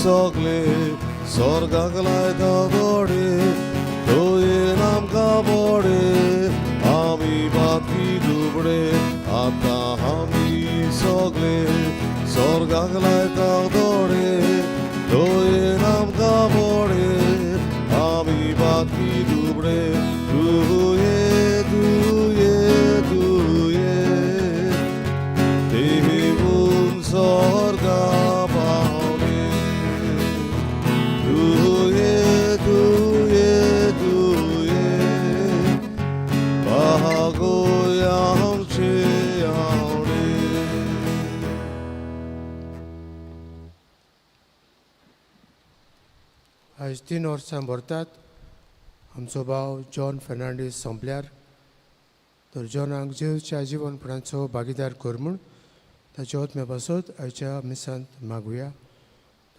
सगळे स्वर्गाक लायता दोडे थंय आमकां बोडे आमी बाकी दुबडे आतां आमी सगळे स्वर्गाक लायता दोडे थंय आमकां बोडे आमी बाकी दुबडे तुये तुये तुये देवून स्वर्गा पावले तुये तुये तुये भागोय आमचे आवडे. आयज 3 वर्सां भरतात आमचो भाव जॉन फेर्नांडीस सोंपल्यार, तर जॉनाक जेजूच्या जिवनपणाचो भागीदार कर म्हूण ताच्या आत्म्या पासत आयच्या मिसांत मागुया.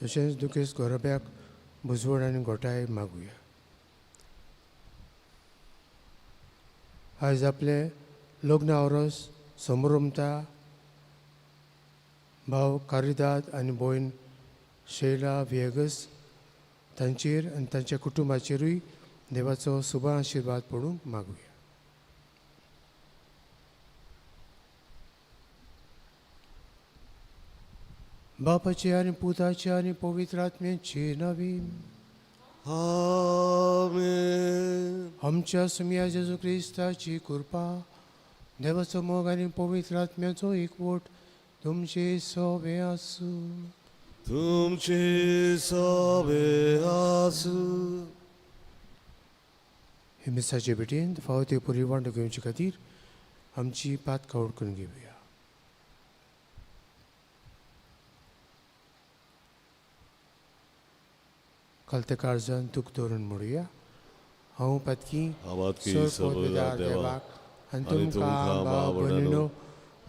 तशेंच दुखेस्त गोरब्याक बुजवण आनी घोटाय मागुया. आयज आपलें लग्न आवरस समरमता भाव कारिदाद आनी भयण शैला व्हिएगस तांचेर आनी तांच्या कुटुंबाचेरूय देवाचो सुबा आशिर्वाद पडूंक मागुया. बापाचे आनी पुताचे आनी पवित्र आत्म्याचे नांवी. आमेन. आमच्या सुमया जेजू क्रिस्ताची कृपा, देवाचो मोग आनी पवित्र आत्म्याचो एकवट तुमचे सोबे आसूं. तुमचे सोबे आसूं. हे मिसाचे भेटेन फावो ते पुरी वांटो घेवचे खातीर आमची पातकां करून घेवया. कालते काळजान दूख दवरून म्हणुया, हांव पातकी. हांव सरपटदार देवाक आनी तुमकां भाव भयणीनो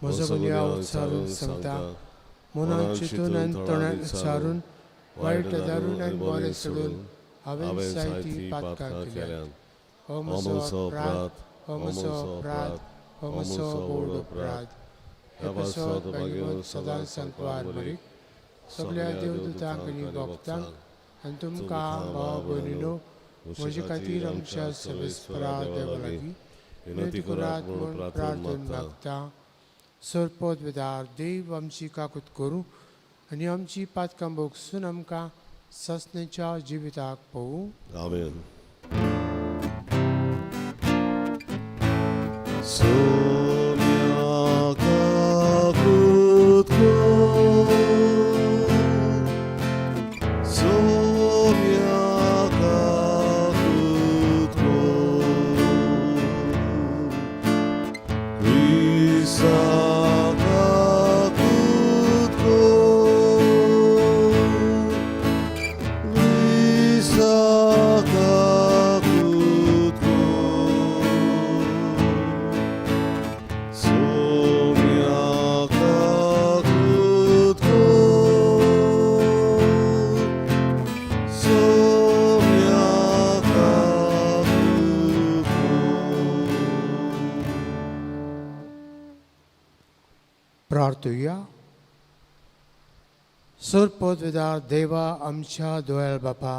म्हजो गुन्यांव उच्चारून सांगता. मनान चिंतून आनी तोंडान उच्चारून, वायट दारून आनी बरें सोडून हांवें जायतीं पातकां केल्यांत. हो म्हजो अपराध, हो म्हजो अपराध, हो म्हजो व्हड अपराध. हे पासत भाग्यवंत सदांच सांकवार मरीक, सगळ्या देवदूतांक आनी भक्तांक आनी तुमकां भाव भयणीनो म्हजे खातीर आमच्या सर्वेस्परा देवा लागीं विनंती करात म्हूण प्रार्थना मागता. सरपदवेदार देव आमची काकूत करूं आनी आमची पातकां भोगसून आमकां सासण्याच्या जिविताक पळोवं. आमेन. सोम्या काकूत कर, सोम्या काकूत कर, क्रिस्ता काकूत कर, क्रिस्ता काकूत कर, सोम्या काकूत कर, सोम्या काकूत कर. प्रार्थुया. सरपदवेदार देवा, आमच्या दोयाळ बापा,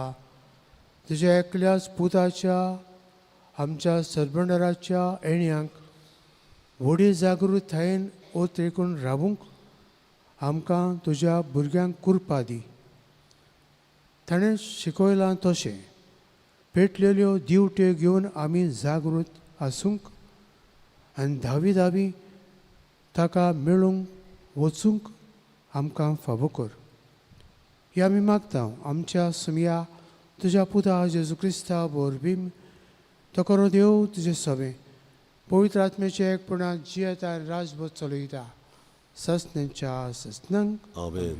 तुज्या एकल्याच पुताच्या आमच्या सरबंडराच्या येण्यांक व्हडी जागृतायेन ओतरेकून रावूंक आमकां तुज्या भुरग्यांक कुरपा दी. ताणें शिकयलां तशें पेटलेल्यो दिवट्यो घेवन आमी जागृत आसूंक आनी धावी धावी ताका मेळूंक वचूंक आमकां फावो कर. हे आमी मागता आमच्या सुमया तुज्या पुता जेजू क्रिस्ता वरवीं. तो खरो देव तुजे सवें पवित्र आत्म्याचे एकपणात जियेता आनी राजभर चलयता ससनेच्या ससनांक. आमेन.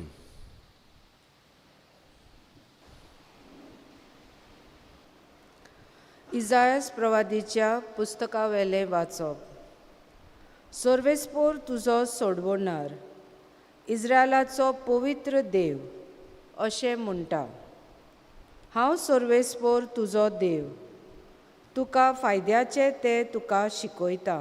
इजायस प्रवादीच्या पुस्तकावेलें वाचप. सर्वेस्पोर तुजो सोडवणार, इस्रायलाचो पवित्र देव अशें म्हणटा, हांव सर्वेस्पोर तुजो देव, तुका फायद्याचें तें तुका शिकयता.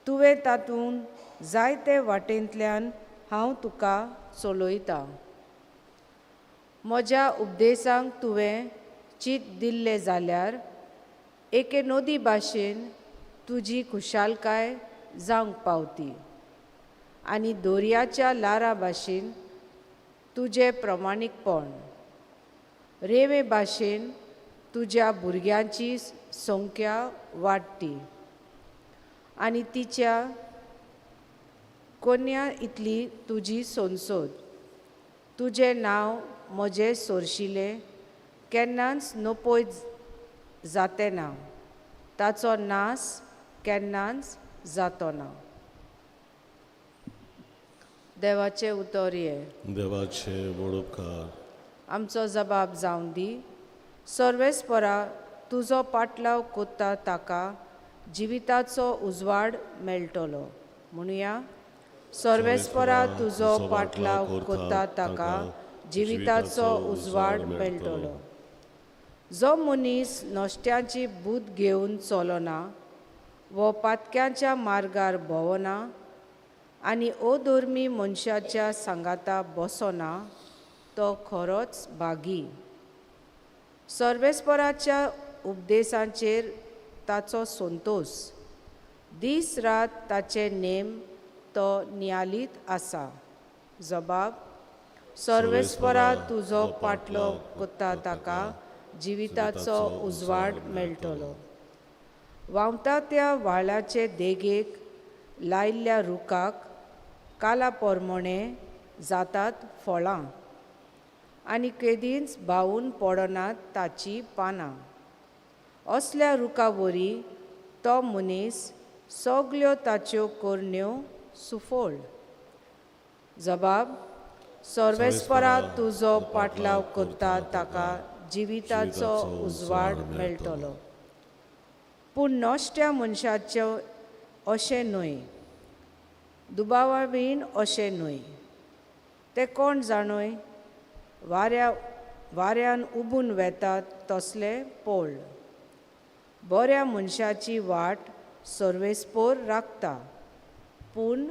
तुवें तातूंत जायते वाटेंतल्यान हांव तुका चलयतां. म्हज्या उपदेसांक तुवें चीत दिल्लें जाल्यार एके नदी भाशेन तुजी खुशालकाय जावंक पावती आनी दोरयाच्या लारा भाशेन तुजें प्रमाणीकपण रेंवे भाशेन तुज्या भुरग्यांची संख्या वाडटी आनी तिच्या कोन्या इतली तुजी सोनसोद. तुजें नांव म्हजें सोरशिलें केन्नाच नपय जातें ना, ताचो नास केन्नाच जातो ना. देवाचें उतर हें. देवाचे व्हड उपकार. आमचो जबाब जावं दी. सर्वेस्परा तुजो पाटलाव कोत्ता ताका जिविताचो उजवाड मेळटलो. म्हणुया, सर्वेस्परा तुजो पाटलाव कोत्ता ताका जिविताचो उजवाड मेळटलो. जो मनीस नश्ट्याची बूद घेवन चलना वो पातक्यांच्या मार्गार भोंवना आनी अधर्मी मनशाच्या सांगाता बसना तो खरोच भागी. सर्वेस्पराच्या उपदेसांचेर ताचो संतोश, दीस रात ताचे नेम तो नियालीत आसा. जबाब, सर्वेस्परा तुजो पाटलो कोत्ता ताका जिविताचो उजवाड मेळटलो. व्हांवता त्या व्हाळाचे देगेक लायिल्ल्या रुखाक काला पोरमोणे जातात फळां आनी केदींच बावून पडनात ताचीं पानां. असल्या रुखा वरी तो मनीस सगल्यो ताच्यो करण्यो सुफळ. जबाब, सर्वेस्परा तुजो पाटलाव करता ताका जिविताचो उजवाड मेळटलो. पूण नश्ट्या मनशाच्यो अशें न्हय, दुबावा बीन अशें न्हय. ते कोण जाणय वाऱ्या वाऱ्यान उबून वेतात तसले पोळ. बऱ्या मनशाची वाट सर्वेस्पोर राखता, पूण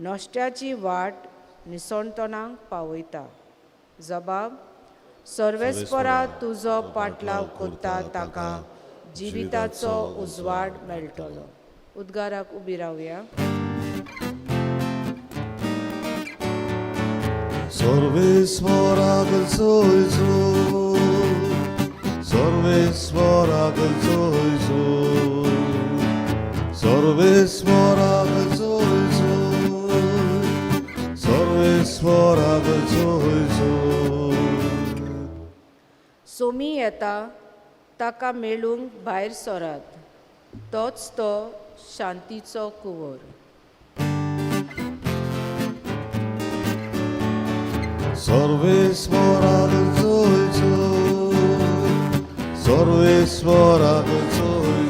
नश्ट्याची वाट निसणतणाक पावयता. जबाब, सर्वेस्परा तुजो पाटलाव करता ताका जिविताचो उजवाड मेळटलो. उद्गाराक उबी रावया. सर्वेस्पराक जोय, सर्वेस्पराक जोय, सर्वेस्पराक जोय, सर्वेस्पराक जोय. सोमी येता ताका मेळूंक भायर सरात, तोच तो शांतीचो कुंवर. सर्वेस्पराक जोय, सर्वेस्पराक जोय,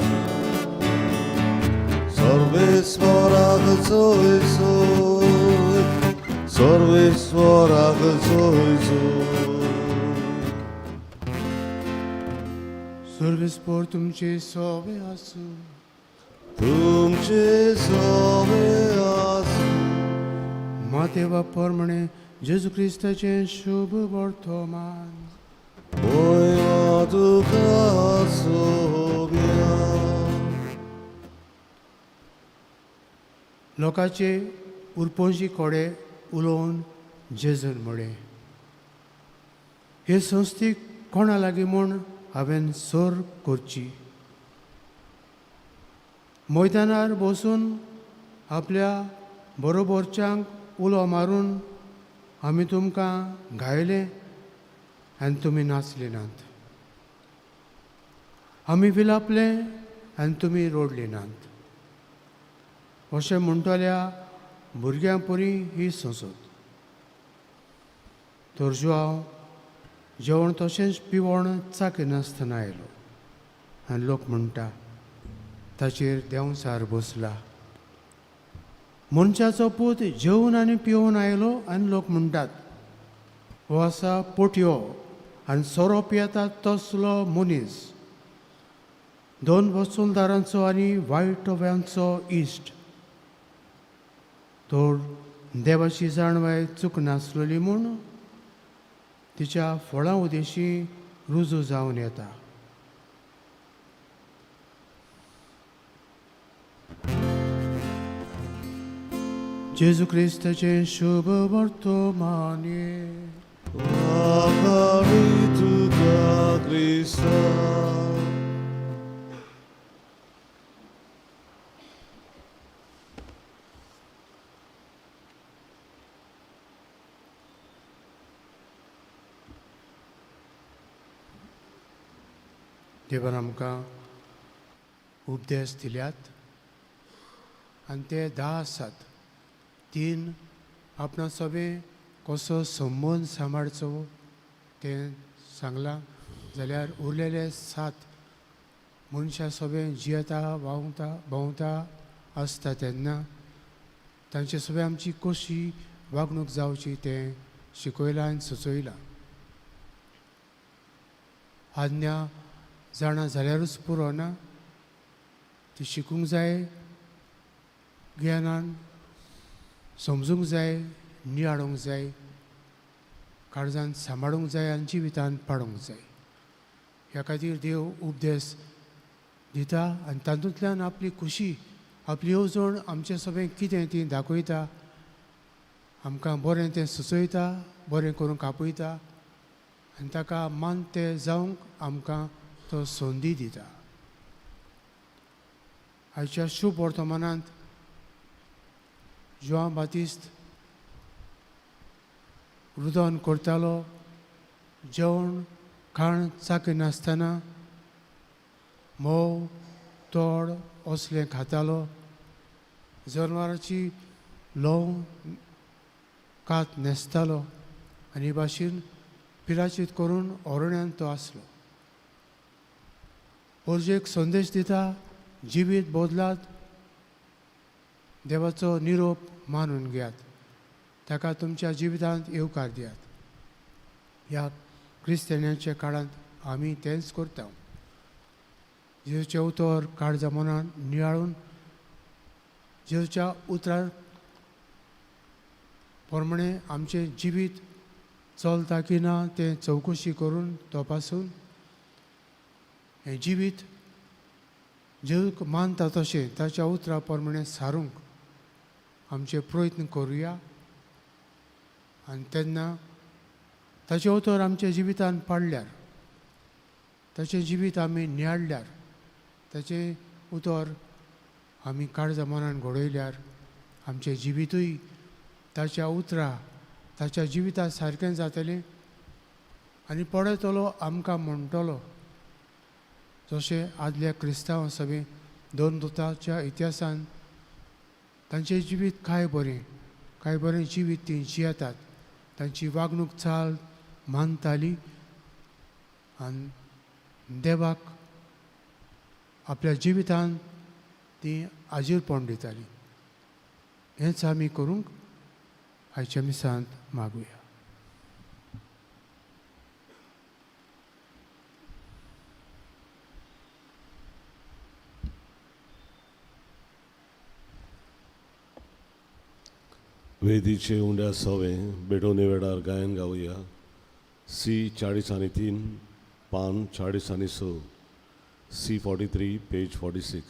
सर्वेस्पराक जोय, सर्वेस्पराक जोय. सर्वेस्पोर तुमचे सोबे आसूं. तुमचे सोबे आसूं. मातेवा प्रमाणे जेजू क्रिस्ताचें शुभ वर्तमान. मोया तुका सोब्या. लोकांचे उरपोशी कोडे उलोवन जेजून म्हळें, हे संस्थेक कोणा लागीं म्हूण हांवें सर करची? मैदानार बसून आपल्या बरोबरच्यांक उलो मारून आमी तुमकां गायले आनी तुमी नाचले नात, आमी विलापले आनी तुमी रोडले नात, अशें म्हणटल्या भुरग्यां परी ही संसद. तर हांव जेवण तशेंच पिवण चाखिनासतना आयलो आनी लोक म्हणटा ताचेर देंवचार बसला. मनशाचो पूत जेवन आनी पिवन आयलो आनी लोक म्हणटात हो आसा पोटयो आनी सोरो पियेता तसलो मनीस, दोन वसुलदारांचो आनी वायटव्यांचो इश्ट. तर देवाची जाणवाय चुकनासलेली म्हूण तिच्या फळां उदेशी रुजू जावन येता. जेजू क्रिस्ताचें शुभ वर्तमान. आकाडी तुका क्रिस्ता. देवान आमकां उपदेश दिल्यात आनी ते 10 आसात. 3 आपणा सगळें कसो संबंद सांबाळचो तें सांगलां, जाल्यार उरलेले 7 मनशां सगळें जियेता वावता भोंवता आसता तेन्ना तांचे सगळें आमची कशी वागणूक जावची तें शिकयलां आनी सुचयलां. आज्ञा जाणा जाल्यारूच पुरो ना, ती शिकूंक जाय, ज्ञानान समजूंक जाय, नियाळूंक जाय, काळजान सांबाळूंक जाय आनी जिवितान पाडूंक जाय. ह्या खातीर देव उपदेश दिता आनी तातूंतल्यान आपली खुशी, आपली येवजण आमचे सगळें कितें ती दाखयता, आमकां बरें तें सुचयता, बरें करूंक आपयता आनी ताका मानते जावंक आमकां तो संदी दिता. आयच्या शुभ वर्तमानांत जुआंव बातिस्त रुदन करतालो, जेवण खाण चाखिनासतना म्होंव तोड असलें खातालो, जनवराची ल्हंव कात न्हेसतालो आनी भाशेन पिराचीत करून अरण्यांत तो आसलो. पोरजेक संदेश दिता, जिवीत बदलात, देवाचो निरोप मानून घेयात, ताका तुमच्या जिवितांत येवकार दियात. ह्या क्रिस्तांवाच्या काळांत आमी तेंच करता. जेजूचें उतर काळजा मनान नियाळून जेजूच्या उतरां प्रमाणे आमचें जिवीत चलता की ना तें चवकशी करून तपासून हें जिवीत जेजूक मानता तशें ताच्या उतरा प्रमाणे सारूंक आमचे प्रयत्न करुया आनी तेन्ना ताचें उतर आमच्या जिवितान पाडल्यार, ताचें जिवीत आमी नियाळ्ळ्यार, ताचें उतर आमी काळजा मनान घडयल्यार आमचें जिवितूय ताच्या उतरा ताच्या जिविता सारकें जातलें आनी पळयतलो आमकां म्हणटलो, जशें आदल्या क्रिस्तांव सगळें दोन दुताच्या इतिहासान तांचें जिवीत काय बरें जिवीत तीं जियेतात, तांची वागणूक चाल मानताली आनी देवाक आपल्या जिवितान ती आजीरपण दिताली. हेंच आमी करूंक आयच्या मिसांत मागुया. वेदीचे उंड्या सवे बेडोने वेळार गायन गावया. सी 43, पान 46, सी 43, पेज 46.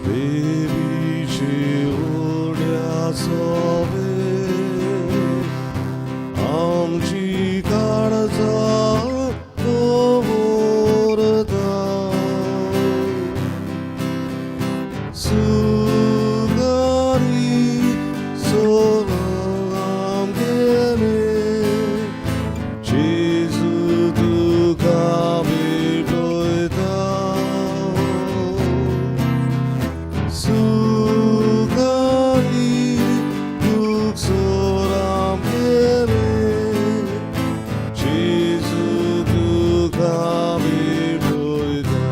वेदीचे उंड्या सवे आमची काळजा दवरता, सुगारी सोलाम गेले जेजू तुका भेटयता, सुगारी तुक सोलाम गेले जेजू तुका भेटयता.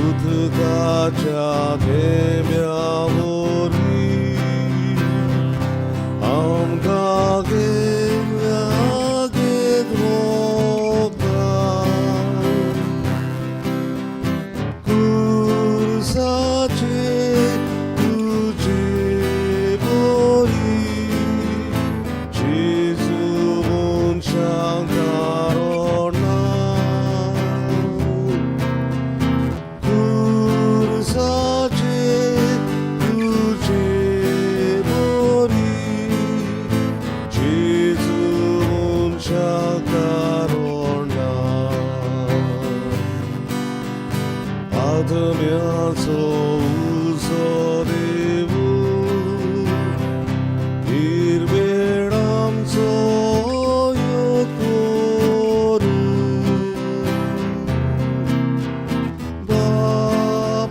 उदकाच्या थेंब्या वरवीं आमकां घेत वता, खुर्साचेर आत्म्याचो उजो देवू निर्वेळ आमचो यो करूं बापाची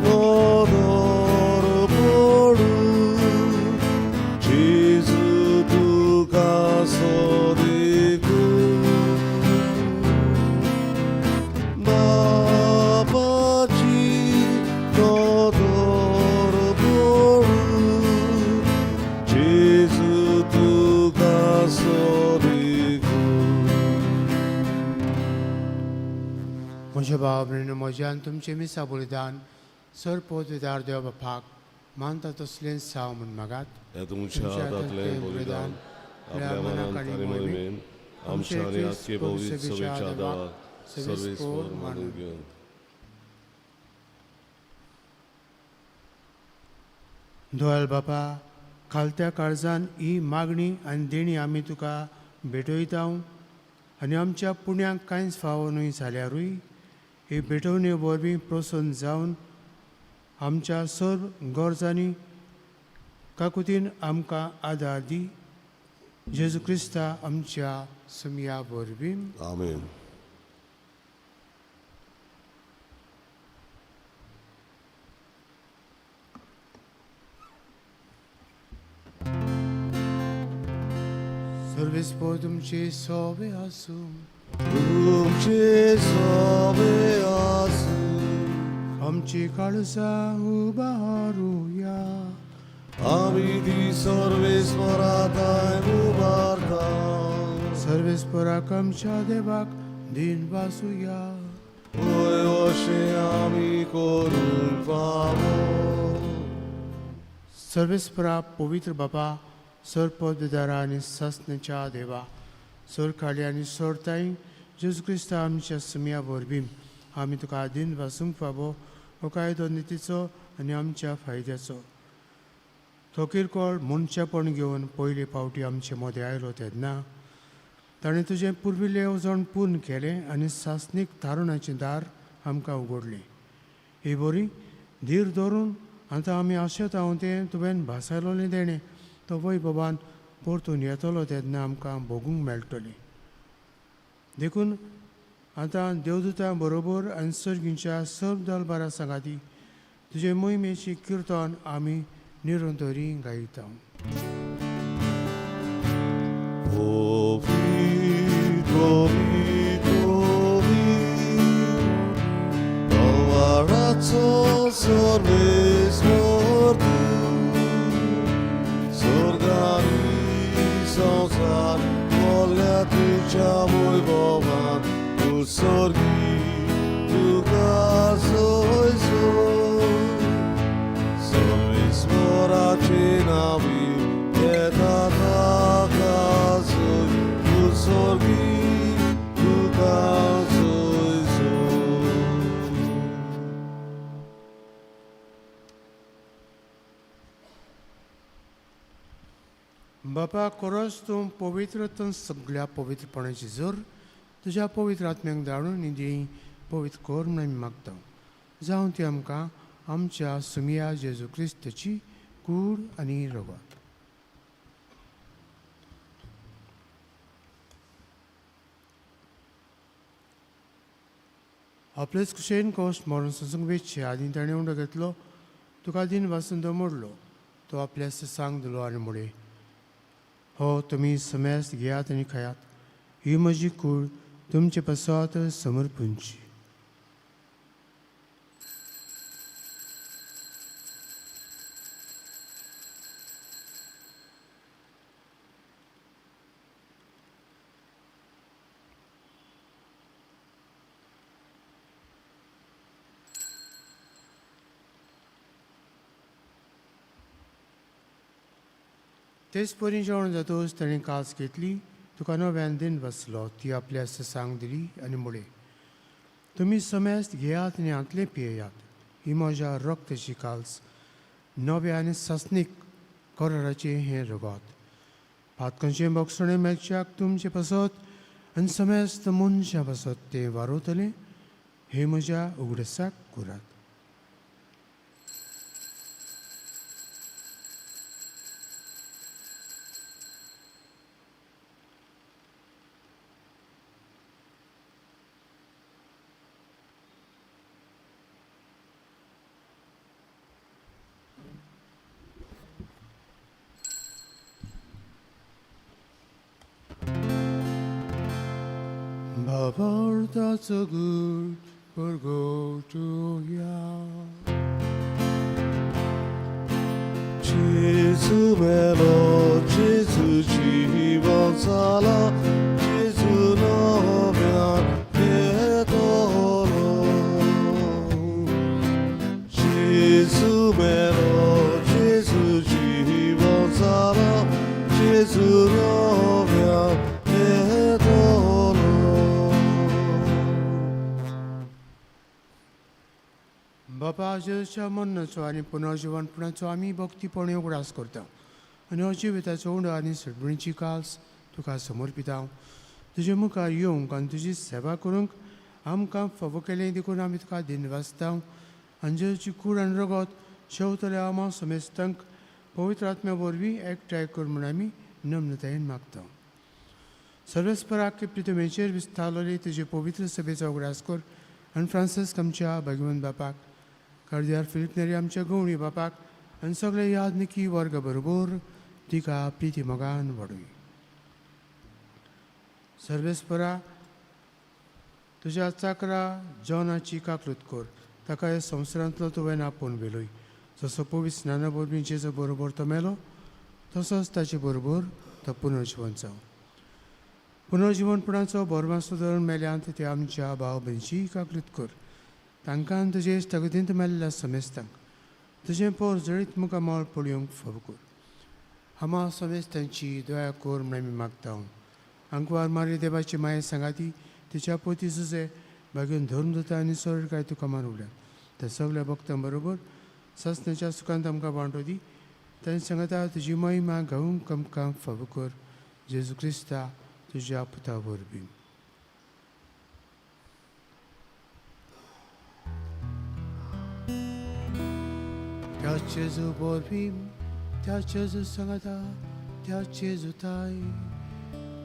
नदर पडूं जेजू तुका सोदिकूं बापाची नदर पडूं जेजू तुका सोदिकूं. म्हज्या भाव भयणीनो, म्हज्या आनी तुमचें मिसा बलिदान सर पोतदार देव बापाक मानता तसलें साव म्हूण मागात. हे तुमच्या हातांतलें बलिदान आपल्या मनात आनी मोहिमेन आमच्या आनी आजचे पवित्र सभेच्या देवाक सर्वेस्पर मानून घेवन. दोयाल बापा, खालत्या काळजान ही मागणी आनी देणी आमी तुका भेटयता आनी आमच्या पुण्याक कांयच फावो न्हय जाल्यारूय ही भेटवणे वरवीं प्रसन्न जावन आमच्या सर्व गरजांनी काकुतीन आमकां आदार दी, जेजू क्रिस्ता आमच्या सुमया वरवीं. आमेन. सर्वेस्पर तुमचे सोबे आसूं. तुमचे सोबे आसूं. आमची काळजां उबारुया. आमी ती सर्वेस्परा थांय उबारता. सर्वेस्पराक आमच्या देवाक दिन वासुया. होय, अशें आमी करूंक फावो. सर्वेस्परा, पवित्र बाबा, सर पददारा आनी सासण्याच्या देवा, सर खाली आनी सोरताय जेजू क्रिस्ता आमच्या सुमया वरवीं आमी तुका दिन वासूंक फावो हो कायदो नितीचो आनी आमच्या फायद्याचो. तो किरकोळ मनशापण घेवन पयले फावटी आमचे मदें आयलो तेन्ना ताणें तुजें पुर्विल्लें येवजण पूर्ण केलें आनी सासणीक तारुणाचें दार आमकां उगडलें. ही बरी धीर धरून आतां आमी आशेता हांव तें तुवें भासायलोलें देणें तो वैभवान परतून येतलो तेन्ना आमकां भोगूंक मेळटलें. देखून आतां देवदूतां बरोबर आनी सर्गींच्या सर्व दलबारा सांगाती तुजे मोहिमेची किर्तन आमी निरंतरी गायता. पवित्र, पवित्र, बळवाराचो सर्वेस्पर तूं, स्वर्गानी संवसार भरल्या तुज्या वैभवान. उत्सर्गी तुका जय जय. सर्वेस्पराचे नांवी येता ताका जय. उत्सर्गी तुका जय जय. बापा, खरोच तूं पवित्र तूं सगळ्या पवित्रपणाची जोर. तुज्या पवित्र आत्म्याक धाडून निधी पवित्र कर म्हूण आमी मागता, जावं ती आमकां आमच्या सुमिया जेजू क्रिस्ताची कूड आनी रगत. आपलेच कुशेन कोश मरण सोसूंक वेचचे आदी ताणें उंडो घेतलो, तुका दिन वासून तो मोडलो, तो आपल्या सांग दिलो आनी म्हणलें, हो तुमी समेस्त घेयात आनी खायात. ही म्हजी कूड तुमचे पासत समर्पूंची. तेच परी जेवण जातकच ताणें कास घेतली, तुका नव्यान दिन बसलो, ती आपल्या सांग दिली आनी म्हणलें, तुमी समेस्त घेयात आनी हांतलें पियेयात. ही म्हज्या रक्ताची काल्स, नव्या आनी सासणीक कराराचें हें रगत. पातकांचें भोगसणें मेळच्याक तुमचे पासत आनी समेस्त मनशां पासत तें वारवतलें. हे म्हज्या उगडसाक करात. That's a good for go to ya. Gesù melo, Gesù ci sala, Gesù novia pietolo. Gesù melo, Gesù ci sala, Gesù novia pietolo. बापा जेजूच्या मरणाचो आनी पुनर्जिवनपणाचो आमी भक्तीपणे उगडास करता आनी हो जिविताचो उंडो आनी सडबणीची काल्स तुका समर्पिता. तुजे मुखार येवंक आनी तुजी सेवा करूंक आमकां फावो केलें देखून आमी तुका दिनवासता. आनी जेजूची कूड आनी रगत शेवतल्या आमा समेस्तांक पवित्र आत्म्या वरवीं एकठांय कर म्हूण आमी नम्रतायेन मागता. सर्वेस्पराक प्रितमेचेर विस्तारलेली तुजे पवित्र सभेचो उगडास कर आनी फ्रांसिस्क आमच्या भगवंत बापाक, कार्दिनाल फिलीप नेरी आमच्या गवणी बापाक आनी सगळे याज्ञिकी वर्ग बरोबर तिका प्रिती मोगान वाडूय. सर्वेस्परा तुज्या चाकरा जॉनाची काकलूत कर, ताका ह्या संवसारांतलो तुवें आपोवन व्हेलोय. जसो पवित्र स्नाना वरवीं जेजू बरोबर तो मेलो तसोच ताचे बरोबर तो पुनर्जिवन जावं. पुनर्जिवनपणाचो भरमासो धरून मेल्यांत ते आमच्या भाव भयणीची काकलूत कर, तांकां तुजे स्थगतींत मेल्ल्या समेस्तांक तुजें पोर जळीत मुखामळ पळोवंक फावो कर. आमा समेस्तांची दया कर म्हूण आमी मागता. आंकवार मारी देवाची माये सांगाती तिच्या पोती सुजे बागेन धर्म जाता आनी सरळ काय तुका मानवल्या त्या सगळ्या भक्तां बरोबर सासण्याच्या सुखांत आमकां वांटो दी. तांचे सांगता तुजी महिमा गावंक आमकां फावो कर. जेजू क्रिस्ता तुज्या पुता वरवीं. त्या जेजू वरवीं, त्या जेजू सांगता, त्या जेजू ताय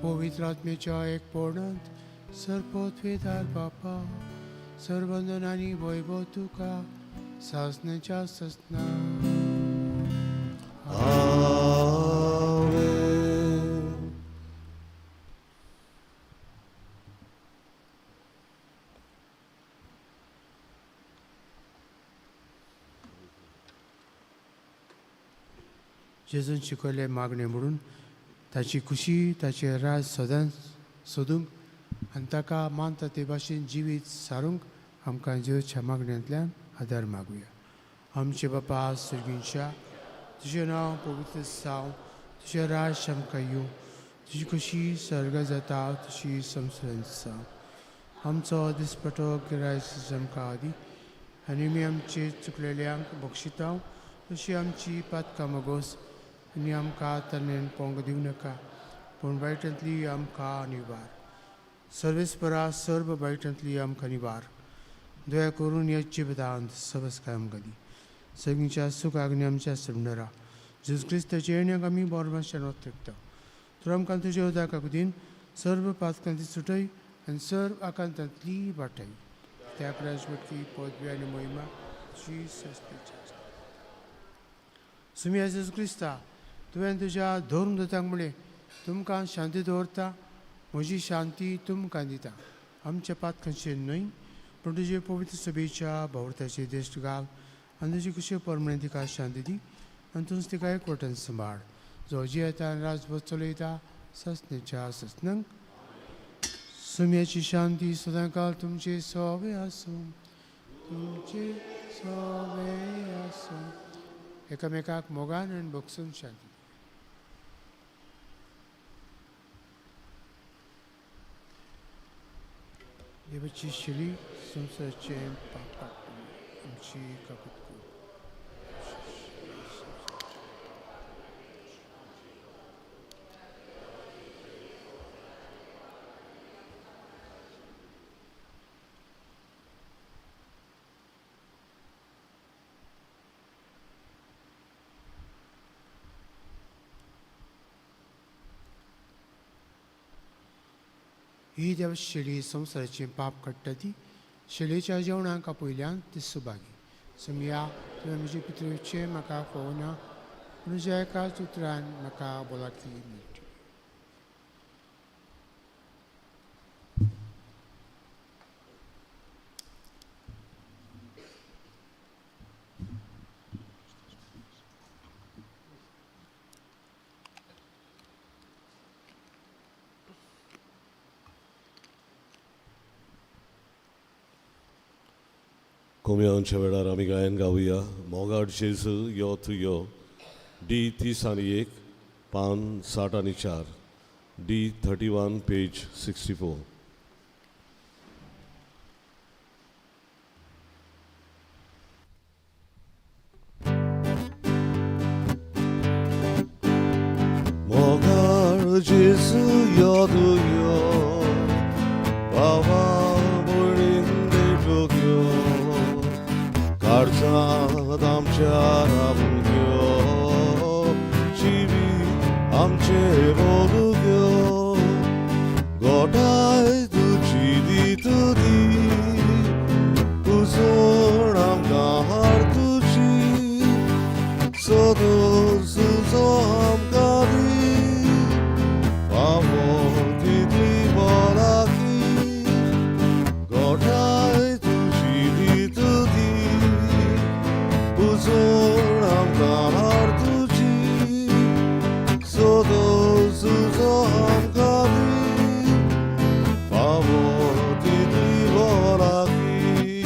पवित्र आत्म्याच्या एकपणांत सर्वोत्वेदार बापा सर्वंदन आनी वैभव तुका सासण्याच्या सासना. आमेन. जेजून शिकयल्ले मागणें म्हणून ताची खुशी ताचें राज सदांच सोदूंक आनी ताका मानता ते भाशेन जिवीत सारूंक आमकां जेजूच्या मागण्यांतल्यान आदार मागुया. आमचे बापा सर्गींच्या, तुजें नांव पवित्र जावं, तुजें राज आमकां येवं, तुजी खुशी सर्ग जाता तशी संवसारांत जावं. आमचो दिसपटो गिरायस आमकां आदी आनी आमी आमचे चुकलेल्यांक बक्षिता तशी आमची पातकां मगोस आनी आमकां तन्नेन पोंग दिवं नाका, पूण वायटांतली आमकां निवार. सर्वेस्परा सर्व वायटांतली आमकां निवार. दया करून ह्या जिवितांत सबसकाय आमकां दी. सगळींच्या सुखाक आनी आमच्या सोडणारा जेजू क्रिस्ताच्या येण्याक आमी बोरमाशान वतकता. तर आमकां तुज्या उदकाक दीन सर्व पातकांती सुटय आनी सर्व आकांतांतली वाटय. त्या राजवटकी पदवी आनी महिमा तुजी सासणाची. सुमिया जेजू क्रिस्ता, तुवें तुज्या धर्म दोतांक म्हणलें, तुमकां शांती दवरता, म्हजी शांती तुमकां दिता. आमच्या पातकांचेर न्हय पूण तुजे पवित्र सभेच्या भावर्थाचेर दिश्ट घाल आनी तुजी कुशे परमणे तिका शांती दी आनी तूंच तिका एकवटान सांबाळ, जो जियेता आनी राजभर चलयता सासण्याच्या सासणांक. सुम्याची शांती सदांकाळ तुमचे सोवे आसूं, तुमचे सोवे आसूं. एकामेकाक मोगान आनी भोगसून शांती. देवाची शिली संवसाराचें पाप आमची काकूत कर. ही देव शेळी संवसाराचें पाप काडटा ती शेळीच्या जेवणाक आपयल्यान ती सुभागी. समया तुवें म्हजे पितृचे म्हाका फोवना पूण तुज्या एकाच उतरान म्हाका भलायकी मेळटली. कोम्यांच्या वेळार आमी गायन गावया मोगाड जेजू यो तूं यो डी 31 पान 64 डी 31 पेज 64. मोगाड जेजू यो तूं यो बाबा भयणीन भेटूंक यो काळजांत आमच्या रावूंक यो जिवीत आमचें बदलूंक यो गोठाय तुजी दी तूं दी पुजोण आमकां हाड तुजी सदोस तुजो आमकां दी फावो तितली भलायकी गोठाय तुजी दी तूं दी पुजोण आमकां हाड तुजी सदोस तुजो आमकां दी फावो तितली भलायकी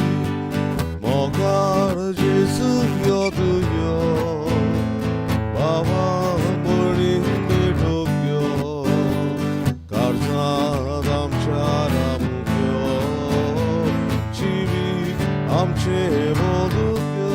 मोगार जेजू यो तूं यो बाबा भयणीन भेटूंक यो काळजांत आमच्या रावूंक यो जिवीत आमचें बदलूंक यो.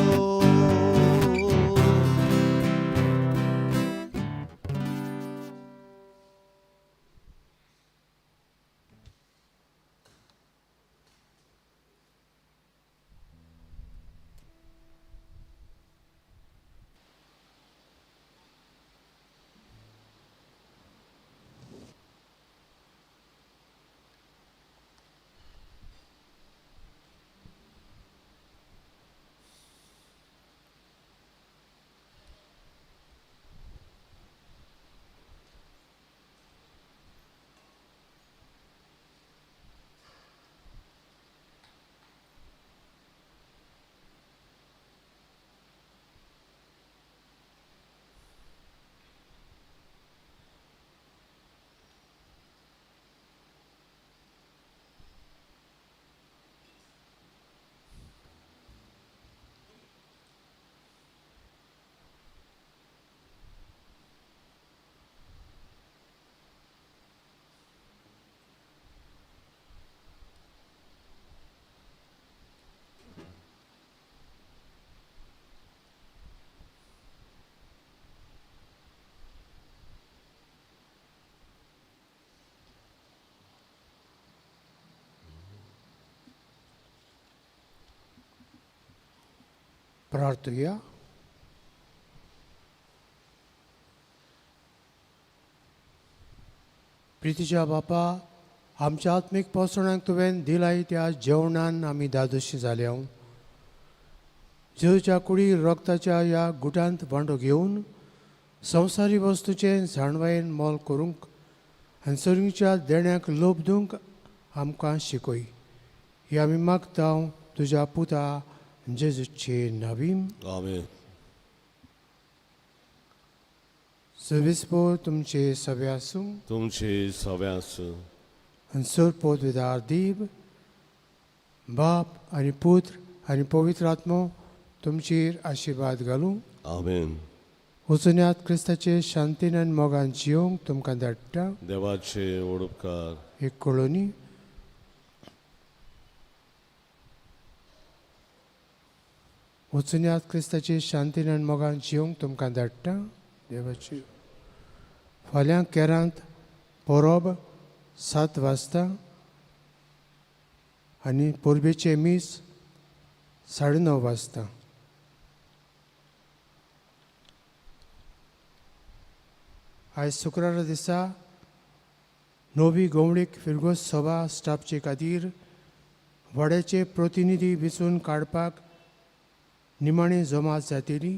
प्रार्थुया. प्रितीच्या बापा, आमच्या आत्मीक पोसणाक तुवें दिलाय त्या जेवणान आमी दादोशी जाल्या. जेजूच्या कुडी रक्ताच्या ह्या गुटांत वांटो घेवन संवसारी वस्तूचें जाणवायेन मोल करूंक आनी सर्गीच्या देण्याक लोभ दिवंक आमकां शिकय. ही आमी मागता तुज्या पुता जेजूचे नावीम. आमेन. सविस्पोर तुमचे सवे आसूं. तुमचे सवे आसूं. आनी सर पोतविदार दीव बाप आनी पुत्र आनी पवित्र आत्मो तुमचेर आशिर्वाद घालूं. आमेन. वचुन्यात क्रिस्ताचे शांतीन आनी मोगान जियोंक तुमकां धाडटा. देवाचे उपकार. एक कॉलोनी. वचुन्यात क्रिस्ताचे शांतीन आनी मोगान जियोंक तुमकां धाडटा. देवाची फाल्यां केरांत परब 7 वाजता आनी परबेचें मीस 9:30 वाजता. आयज शुक्रारा दिसा नवी गोवणीक फिरगोज सभा स्टापचे खातीर वाड्याचे प्रतिनिधी वेंचून काडपाक निमाणी जमा जातली.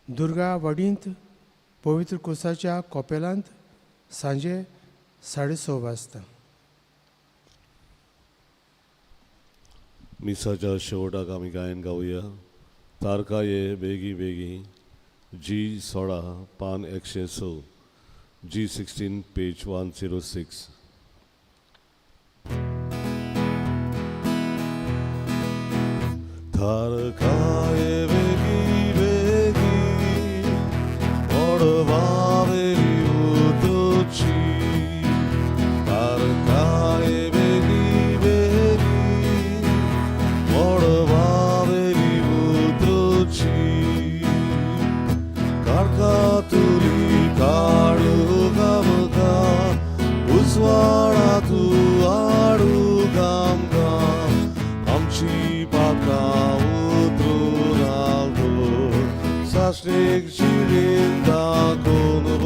दुर्गा वाडींत पवित्र कोसाच्या कॉपेलांत सांजे 6:30 वाजता. मिसाच्या शेवटाक आमी गायन गावया. तारखा ये बेगी बेगी, जी 16 पान 106, जी 16 पेज 106. तारखा ये बेगी बेगी ओडवावेली उतोची, तारखा ये बेगी बेगी ओडवावेली उतोची, कारका तुली काडू गामका उजवाडा तू आडू गामका, आमची पात्रां उतरून आल्तो साश्टीक जिणेन दाखोवन.